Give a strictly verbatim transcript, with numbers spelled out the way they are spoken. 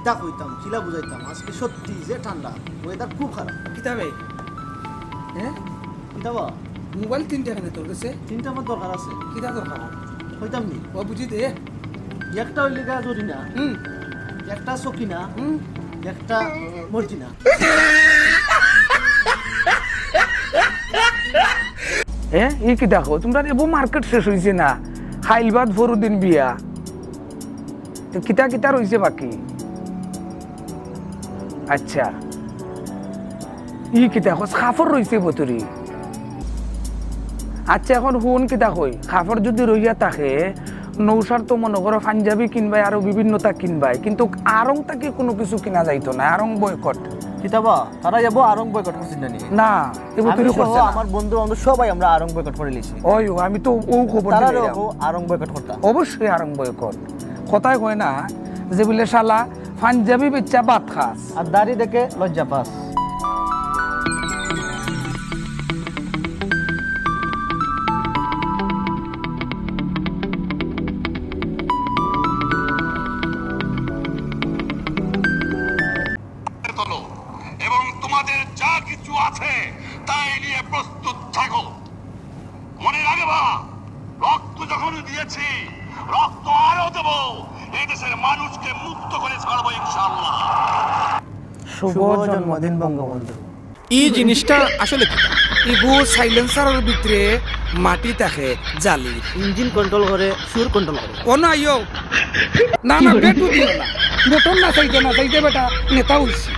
তা কইতাম, কিলা বুঝাইতাম, আজকে সত্যি যে ঠান্ডা, ওয়েদার খুব খারাপ। কিতা বে? হ্যাঁ? কিতা বা? মোবাইল তিনটা কেনে তোর কাছে? তিনটা আমার দরকার আছে। কিতা দরকার? কইতাম নি? ও বুঝি দে। একটা হইলে গা জরিনা, হুম। একটা সকিনা, হুম। একটা মর্জিনা। এ, ই কিতা কও? তোমরার এবো মার্কেট শেষ অইছে না? খাইল বাদ পরদিন বিয়া। তো কিতা কিতা রইছে বাকি? আচ্ছা, ই কিতা কস, কাপড় রইছে বতুরি। আচ্ছা, এখন হুন কিতা কই, কাপড় যদি রইয়া থাকে, নৌশার তো মনে করো পাঞ্জাবি কিনবায়, আরো বিভিন্নতা কিনবায়, কিন্তু আড়ং থাকি কোনো কিছু কিনা যাইতো না, আড়ং বয়কট। কিতাবা, তারা যাবো আড়ং বয়কট করছে না নি? না, এ বতুরি আমি সহ করছে না। আমার বন্ধু বান্ধব সবাই আমরা আড়ং বয়কট করে লিছি। ওই, ও, আমি তো ও খবর তারা দিলাম। আড়ং বয়কট করতা। অবশ্যই আড়ং বয়কট। কথায় কয় না যে বলে শালা পাঞ্জাবি বেচ্চা ভাত খাস। আর দাড়ি দেখে লজ্জা পাস। তোলো এবং তোমাদের যা কিছু আছে তাই নিয়ে প্রস্তুত থাকো। মনে রাখবা, রক্ত যখন দিয়েছি, রক্ত আরো দেব। এই দেশের মানুষকে মুক্ত করে ছাড়বো ইনশাআল্লাহ। শুভ জন্মদিন বঙ্গবন্ধু। ই জিনিসটা আসলে কি? ইগু সাইলেন্সারর ভিতরে মাটি থাকে জালি। ইঞ্জিন কন্ট্রোল করে, সুর কন্ট্রোল করে। ও না, আইও। না, না, বেটু দিও না। মোটর না চাইতে, না চাইতে বেটা নেতা হইছি।